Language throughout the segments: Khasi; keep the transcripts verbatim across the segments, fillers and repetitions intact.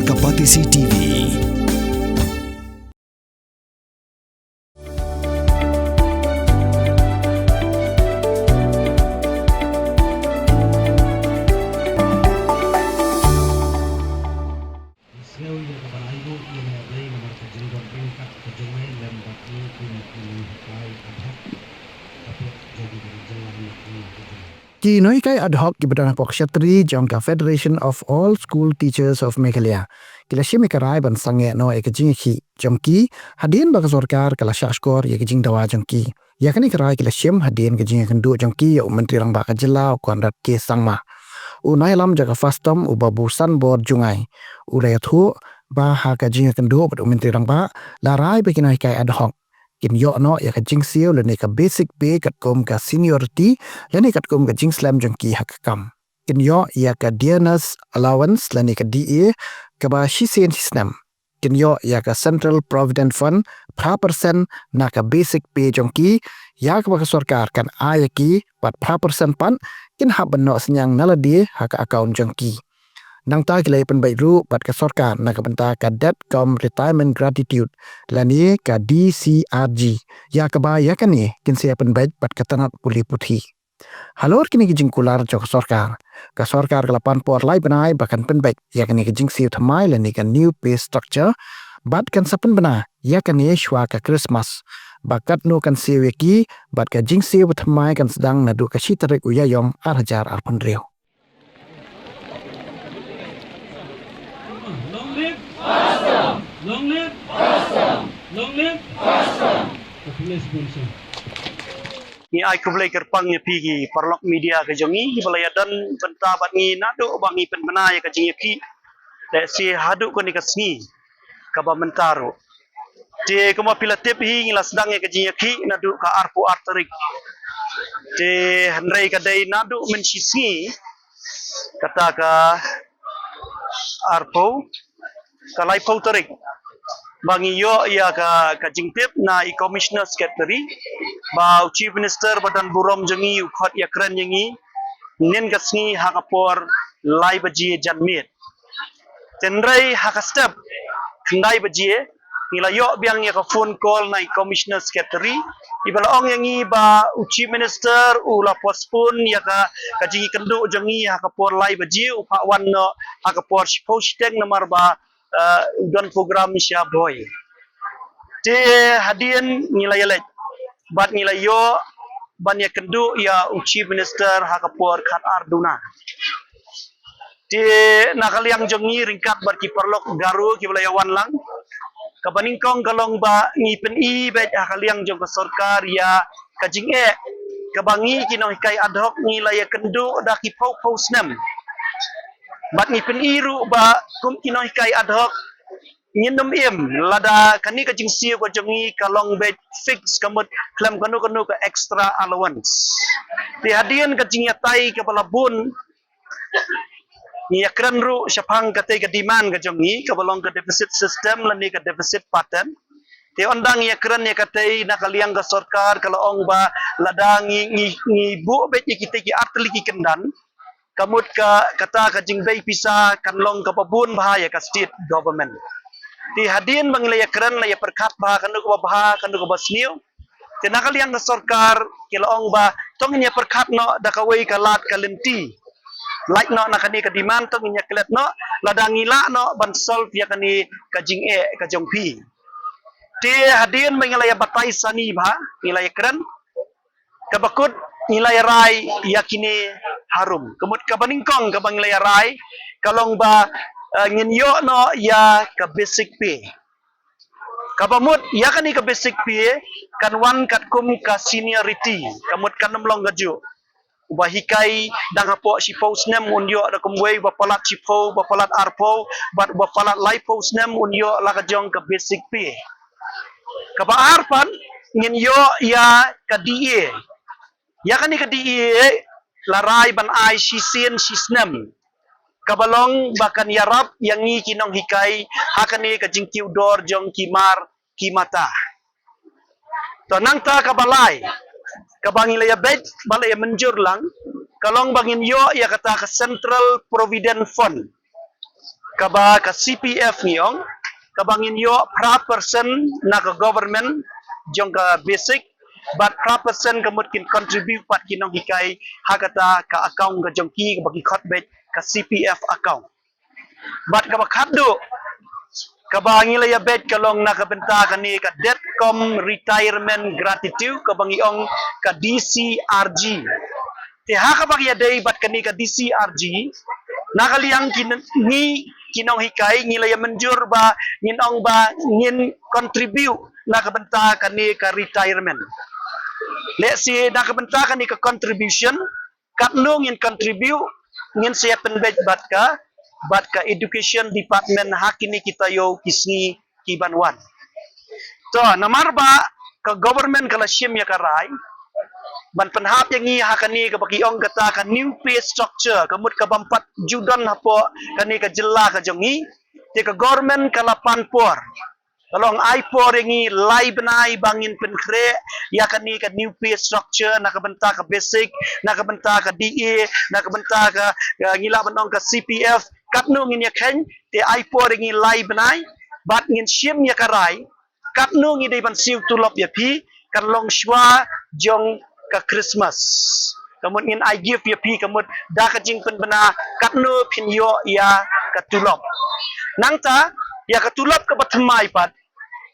Ka Batesi T V. Ki nonghikai ad hoc kiba don ha ka kshatri jong ka Federation of All School Teachers of Meghalaya ki la shim ïa ka rai ban sangeh noh ïa ka jingïakhih jong ki hadien ba ka sorkar ka la shahshkor ïa ka jingdawa jong ki. Ïa kane ka rai ki la shim hadien ka jingïakynduh jong ki ïa u Myntri Rangbah ka jylla u Conrad K Sangma. U nongïalam jong ka FASTOM u Babu Sanbor Jngai u la ïathuh ba ha ka jingïakynduh bad u Myntri Rangbah la rai ba ki nonghikai ad hoc kin ïoh noh ïa ka jingsiew lane ka basic pay katkum ka seniority lane katkum ka jingslem jong ki ha ka kam. Kin ïoh ïa ka dearness allowance lane ka D A kaba shisien shisnem. Kin ïoh ïa ka Central Provident Fund phra percent na ka basic pay jong ki, ïa kaba ka sorkar kan ai ïa ki, bad phra percent pat kin hap ban noh synñiang na lade ha ka account jong ki. Nangta ki la ïa pynbeit ruh bad ka sorkar na ka bynta ka Death cum Retirement Gratuity lane ka D C R G, ïa kaba ïa kane kin sa ïa pynbeit bad ka tnat pule puthi. Halor kine ki jingkular jong ka sorkar, ka sorkar ka la pan por lai bnai ba kan pynbeit ïa kane ka jingsiew thymmai lane ka new pay structure, bad kan sa pynbna ïa kane shuwa ka Christmas. Ba katno kan siew ïa ki, bad ka jingsiew ba thymmai kan sdang naduh ka shi tarik u Ïaïong ar hajar arphew hynriew. Long live! Long live! Long live! Ngi ai khublei kyrpang ïa phi ki paralok media ka jong ngi kiba la ïadon bynta bad ngi naduh ba ngi pynbna ïa ka jingïakhih. Lehse haduh kane ka sngi kaba mynta ruh. Te kumba phi la tip hi ngi la sdang ïa ka jingïakhih naduh ka arphew ar tarik. Te hynrei ka dei naduh mynshisngi kata ka arphew, ka laiphew tarik ba ngi ïoh ïa ka, ka jingtip na i Commissioner Secretary ba u Chief Minister ba don burom jong ngi u khot ïakren ïa ngi hynnin ka sngi ha ka por lai baje janmiet. Hynrei ha ka step khyndai baje ngi la ïoh biang ïa ka phone call na i Commissioner Secretary iba la ong ïa ngi ba u Chief Minister u la postpone ïa ka, ka jingïakynduh jong ngi ha ka por lai baje, u phah wan noh ha ka por shiphew shiteng namar ba, eh, u don program sha Bhoi. Te hadien ngi la ïaleit bad ngi la ïoh ban ïakynduh ïa u Chief Minister ha ka por khatar duna. Te na ka liang jong ngi ryngkat bad ki paralok Garo kiba la ïa wan lang, kaba nyngkong ka long ba ngi pyni beit ha ka liang jong ka sorkar ïa ka jingeh kaba ngi ki nonghikai ad hoc ngi la ïakynduh da ki phew phew snem. Bad ngi pyni ruh ba kum ki nonghikai ad hoc ngin ym im lada kane ka jingsiew ka jong ngi ka long beit fix, ka mut khlem kano kano ka extra allowance. Te hadien ka jingïatai kaba la bun, ngi ïakren ruh shaphang katei ka demand ka jong ngi kaba long ka deficit system lane ka deficit pattern. Te ynda ngi ïakren ïa katei na ka liang ka sorkar ka la ong ba lada ngi, ngi, ngi buh beit ïa kitei ki artylli ki kyndan, ka mut ka, kata ka jingbei pisa kan long kaba bun bha ïa ka state government. Te hadien ba ngi la ïakren la ïa pyrkhat bha kano kaba bha kano kaba sniew. Te na ka liang ka sorkar ki la ong ba to ngin ïa pyrkhat noh da kawei ka lad ka lynti. Lait noh na kane ka demand to ngin ïa klet noh lada ngi lah noh ban solve ïa kane ka jingeh ka jong phi. Te hadien ba ngi la ïa batai sani bha ngi la ïakren, kaba kut ngi la ïa rai ïa kine harum. Ka mut kaba nyngkong kaba ngi la ïa rai ka long ba, eh, ngin ïoh noh ïa ka basic pay. Kaba mut ïa kane ka basic pay kan wan katkum ka seniority, ka mut kan ym long kajuh. Uba hikai dang hapoh shiphew snem un ïoh da kumwei, uba palat shiphew, uba palat arphew, bad uba palat laiphew snem un ïoh la ka jong ka basic pay. Kaba ar pat ngin ïoh ïa ka D A. Ïa kane ka D A la rai ban ai shisien shisnem. Kaba long ba kan ïarap ïa ngi ki nonghikai ha kane ka jingkiew dor jong ki mar ki mata. To nangta kaba lai kaba ngi la ïa beit ba la ïa mynjur lang ka long ba ngin ïoh ïa kata ka Central Provident Fund. Kaba ka C P F ngi ong, kaba ngin ïoh phra percent na ka government jong ka basic, bad phra percent ka mut kin contribute pat ki nonghikai ha kata ka account ka jong ki kaba ki khot beit ka C P F account. Bad kaba khatduh, kaba ngi la ïa beit ka long na ka bynta kane ka Debt Cum Retirement Gratitude, kaba ngi ong ka D C R G. Te ha kaba ïadei bad kane ka D C R G, na ka liang ki n-, ngi ki nonghikai ngi la ïa mynjur ba ngin ong ba ngin contribute na ka bynta kane ka retirement. Let's say na ka bynta kane ka contribution, katno ngin contribute, ngin sa ïa pynbeit bad ka, bad ka education department ha kine ki taïew ki sngi ki ban wan. To, namar ba ka government ka la shim ïa ka rai ban pynhap ïa ngi ha kane kaba ki ong kata ka new pay structure, ka mut ka bym pat ju don hapoh kane ka jylla ka jong ngi. Te ka government ka la pan por, ka long ai por ïa ngi lai bnai ba ngin pynkhreh ïa kane ka new pay structure na ka bynta ka basic, na ka bynta ka D A, na ka bynta ka, ka ngi lah ban ong ka C P F, katno ngin ïa kheiñ. Te ai por ïa ngi lai bnai bad ngin shim ïa ka rai katno ngi dei ban siew tulop ïa phi, kan long shuwa jong ka Christmas. Ka mut ngin ai gift ïa phi, ka mut da ka jingpynbna katno phin ïoh ïa ka tulop. Nangta ïa ka tulop kaba thymmai pat,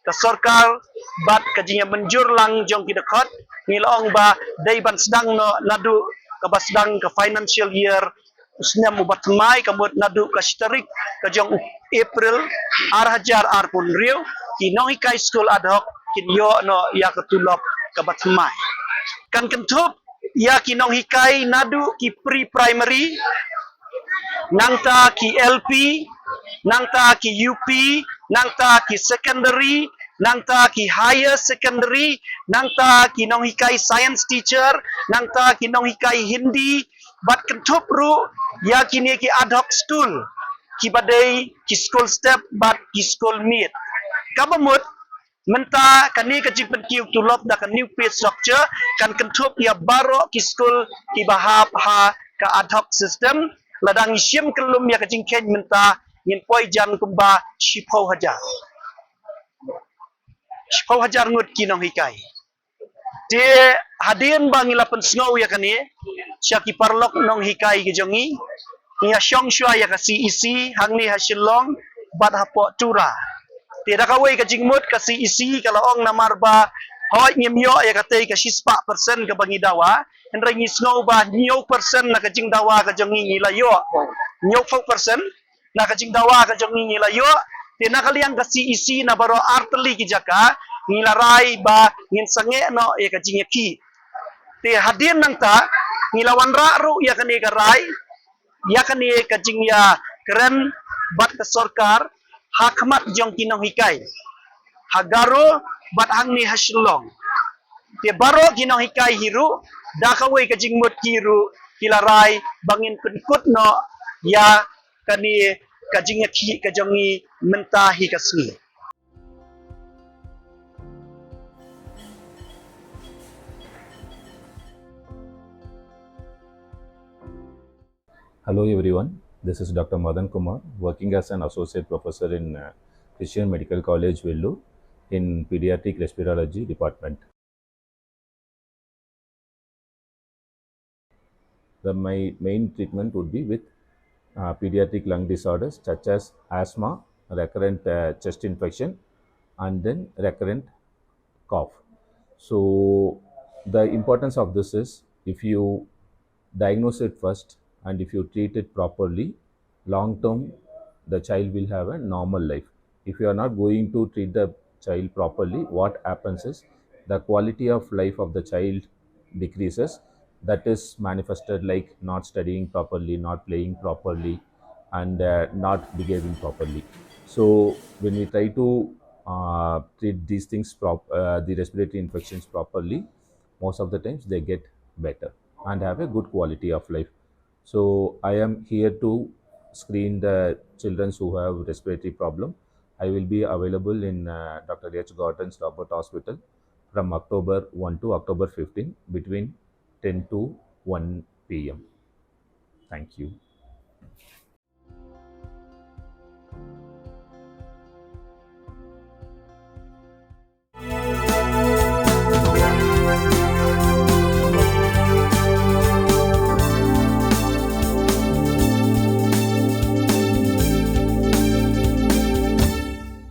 ka sorkar bad ka jingïamynjur lang jong ki dkhot, ngi la ong ba dei ban sdang noh naduh kaba sdang ka financial year u snem uba thymmai, ka mut naduh ka shi tarik ka jong u April ar hajar arphew hynriew, ki nonghikai skul ad hoc kin ïoh noh ïa ka tulop kaba thymmai. Kan kynthup ïa ki nonghikai naduh ki pre-primary, nangta ki L P, nangta ki U P, nangta ki secondary, nangta ki higher secondary, nangta ki nonghikai science teacher, nangta ki nonghikai Hindi, bad kynthup ruh ïa kine ki ad hoc school, kiba dei ki school step bad ki school meet. Kaba mut, mynta kane ka jingpynkiew tulop da ka new pay structure kan kynthup ïa baroh ki school kiba hap ha ka ad hoc system. Lada ngi shim kyllum ïa ka jingkheiñ mynta, ngin poi jan kumba shiphew hajar. Shiphew hajar ngut ki nonghikai. Te hadien ba ngi la pynsngew ïa kane sha ki paralok nonghikai ki jong ngi, ngi ïa shong shuwa ïa ka C E C hangne ha Shillong bad hapoh Tura. Te da kawei ka jingmut, ka C E C ka la ong namar ba hooid ngim ïoh ïa katei ka shispah percent kaba ngi dawa, hynrei ngi sngew ba hynñiew percent na ka jingdawa ka jong ngi ngi la ïoh. Hynñiewphew percent na ka jingdawa ka jong ngi ngi la ïoh. Te na ka liang ka C E C na baroh artylli ki jaka ngi la rai ba ngin sangeh noh ïa ka jingïakhih. Te hadien nangta ngi la wanrah ruh ïa kane ka rai, ïa kane ka jingïakren bad ka sorkar ha khmat jong ki nonghikai ha Garo bad hangne ha Shillong. Te baroh ki nonghikai hi ruh da kawei ka jingmut ki ruh ki la rai ba ngin pynkut noh ïa kane ka jingïakhih ka jong ngi mynta hi ka sngi. Hello everyone, this is Doctor Madan Kumar, working as an associate professor in uh, Christian Medical College, Vellore, in pediatric respirology department. The, my main treatment would be with uh, pediatric lung disorders such as asthma, recurrent uh, chest infection, and then recurrent cough. So the importance of this is, if you diagnose it first and if you treat it properly, long term the child will have a normal life. If you are not going to treat the child properly, what happens is the quality of life of the child decreases. That is manifested like not studying properly, not playing properly, and uh, not behaving properly. So when we try to uh, treat these things, prop- uh, the respiratory infections properly, most of the times they get better and have a good quality of life. So I am here to screen the children who have respiratory problem. I will be available in uh, Doctor H Gordon's Robert Hospital from October one to October fifteen between ten to one p m. Thank you.